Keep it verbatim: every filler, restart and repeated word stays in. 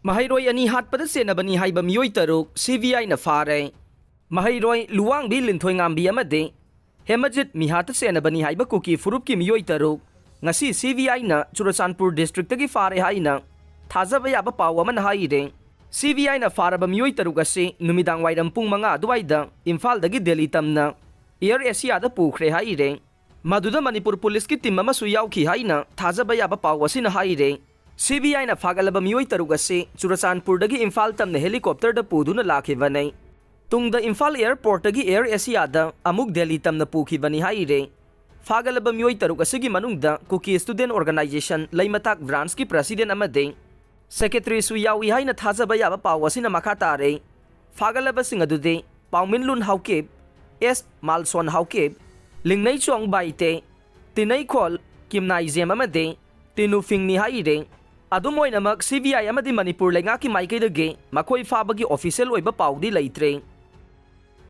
ꯃꯍꯩꯔꯣꯏ ꯑꯅꯤ ꯍꯥꯠꯄꯗ ꯆꯦꯟꯅꯕꯅꯤ ꯍꯥꯏꯕ ꯃꯤꯑꯣꯏ ꯇꯔꯨꯛ ꯁꯤ ꯕꯤ ꯑꯥꯏꯅ ꯐꯥꯔꯦ꯫ ꯃꯍꯩꯔꯣꯏ ꯂꯨꯋꯥꯡꯕꯤ ꯂꯤꯟꯊꯣꯏꯉꯥꯝꯕꯤ ꯑꯃꯗꯤ ꯍꯦꯃꯖꯤꯠ ꯃꯤꯍꯥꯠꯇ ꯆꯦꯟꯅꯕꯅꯤ ꯍꯥꯏꯕ ꯀꯨꯀꯤ ꯐꯨꯔꯨꯞꯀꯤ ꯃꯤꯑꯣꯏ ꯇꯔꯨꯛ ꯉꯁꯤ ꯁꯤ ꯕꯤ ꯑꯥꯏꯅ ꯆꯨꯔꯆꯥꯟꯄꯨꯔ ꯗꯤꯁꯇ꯭ꯔꯤꯛꯇꯒꯤ ꯐꯥꯔꯦ ꯍꯥꯏꯅ ꯊꯥꯖꯕ ꯌꯥꯕ ꯄꯥꯎ ꯑꯃꯅ ꯍꯥꯏꯔꯦ꯫ ꯁꯤ ꯕꯤ ꯑꯥꯏꯅ ꯐꯥꯔꯕ ꯃꯤꯑꯣꯏ ꯇꯔꯨꯛ ꯑꯁꯤ ꯅꯨꯃꯤꯗꯥꯡ ꯋꯥꯏꯔꯝ ꯄꯨꯡ ꯃꯉꯥ ꯑꯗꯨꯋꯥꯏꯗ ꯏꯝꯐꯥꯜꯗꯒꯤ ꯗꯦꯜꯂꯤ ꯇꯝꯅ ꯑꯦꯌꯔ ꯑꯦꯁꯤꯌꯥꯗ ꯄꯨꯈ꯭ꯔꯦ ꯍꯥꯏꯔꯦ꯫ ꯃꯗꯨꯗ ꯃꯅꯤꯄꯨꯔ ꯄꯨꯂꯤꯁꯀꯤ ꯇꯤꯝ ꯑꯃꯁꯨ ꯌꯥꯎꯈꯤ ꯍꯥꯏꯅ ꯊꯥꯖꯕ ꯌꯥꯕ ꯄꯥꯎ ꯑꯁꯤꯅ ꯍꯥꯏꯔꯦ꯫ ꯁꯤ ꯕꯤ ꯑꯥꯏꯅ ꯐꯥꯒꯠꯂꯕ ꯃꯤꯑꯣꯏ ꯇꯔꯨꯛ ꯑꯁꯤ ꯆꯨꯔꯆꯥꯟꯄꯨꯔꯗꯒꯤ ꯏꯝꯐꯥꯜ ꯇꯝꯅ ꯍꯦꯂꯤꯀꯣꯞꯇꯔꯗ ꯄꯨꯗꯨꯅ ꯂꯥꯛꯈꯤꯕꯅꯤ꯫ ꯇꯨꯡꯗ ꯏꯝꯐꯥꯜ ꯑꯦꯌꯔꯄꯣꯔꯠꯇꯒꯤ ꯑꯦꯌꯔ ꯑꯦꯁꯤꯌꯥꯗ ꯑꯃꯨꯛ ꯗꯦꯜꯂꯤ ꯇꯝꯅ ꯄꯨꯈꯤꯕꯅꯤ ꯍꯥꯏꯔꯦ꯫ ꯐꯥꯒꯠꯂꯕ ꯃꯤꯑꯣꯏ ꯇꯔꯨꯛ ꯑꯁꯤꯒꯤ ꯃꯅꯨꯡꯗ ꯀꯨꯀꯤ ꯁ꯭ꯇꯨꯗꯦꯟꯠ ꯑꯣꯔꯒꯅꯥꯏꯖꯦꯁꯟ ꯂꯩꯃꯇꯥꯛ ꯕ꯭ꯔꯥꯟꯁꯀꯤ ꯄ꯭ꯔꯁꯤꯗꯦꯟꯠ ꯑꯃꯗꯤ ꯁꯦꯀ꯭ꯔꯦꯇꯔꯤꯁꯨ ꯌꯥꯎꯏ ꯍꯥꯏꯅ ꯊꯥꯖꯕ ꯌꯥꯕ ꯄꯥꯎ ꯑꯁꯤꯅ ꯃꯈꯥ ꯇꯥꯔꯦ꯫ ꯐꯥꯒꯠꯂꯕꯁꯤꯡ ꯑꯗꯨꯗꯤ ꯄꯥꯎꯃꯤꯟꯂꯨꯟ ꯍꯥꯎꯀꯤꯞ, ꯑꯦꯁ ꯃꯥꯜꯁꯣꯟ ꯍꯥꯎꯀꯤꯞ, ꯂꯤꯡꯅꯩꯆꯣꯡ ꯕꯥꯏꯇꯦ, ꯇꯤꯅꯩꯈꯣꯜ ꯀꯤꯝꯅꯥꯏꯖꯦꯝ ꯑꯃꯗꯤ ꯇꯤꯅꯨꯐꯤꯡꯅꯤ ꯍꯥꯏꯔꯦ꯫ ꯑꯗꯨꯝ ꯑꯣꯏꯅꯃꯛ, ꯁꯤ ꯕꯤ ꯑꯥꯏ ꯑꯃꯗꯤ ꯃꯅꯤꯄꯨꯔ ꯂꯩꯉꯥꯛꯀꯤ ꯃꯥꯏꯀꯩꯗꯒꯤ ꯃꯈꯣꯏ ꯐꯥꯕꯒꯤ ꯑꯣꯐꯤꯁꯤꯌꯦꯜ ꯑꯣꯏꯕ ꯄꯥꯎꯗꯤ ꯂꯩꯇ꯭ꯔꯦ꯫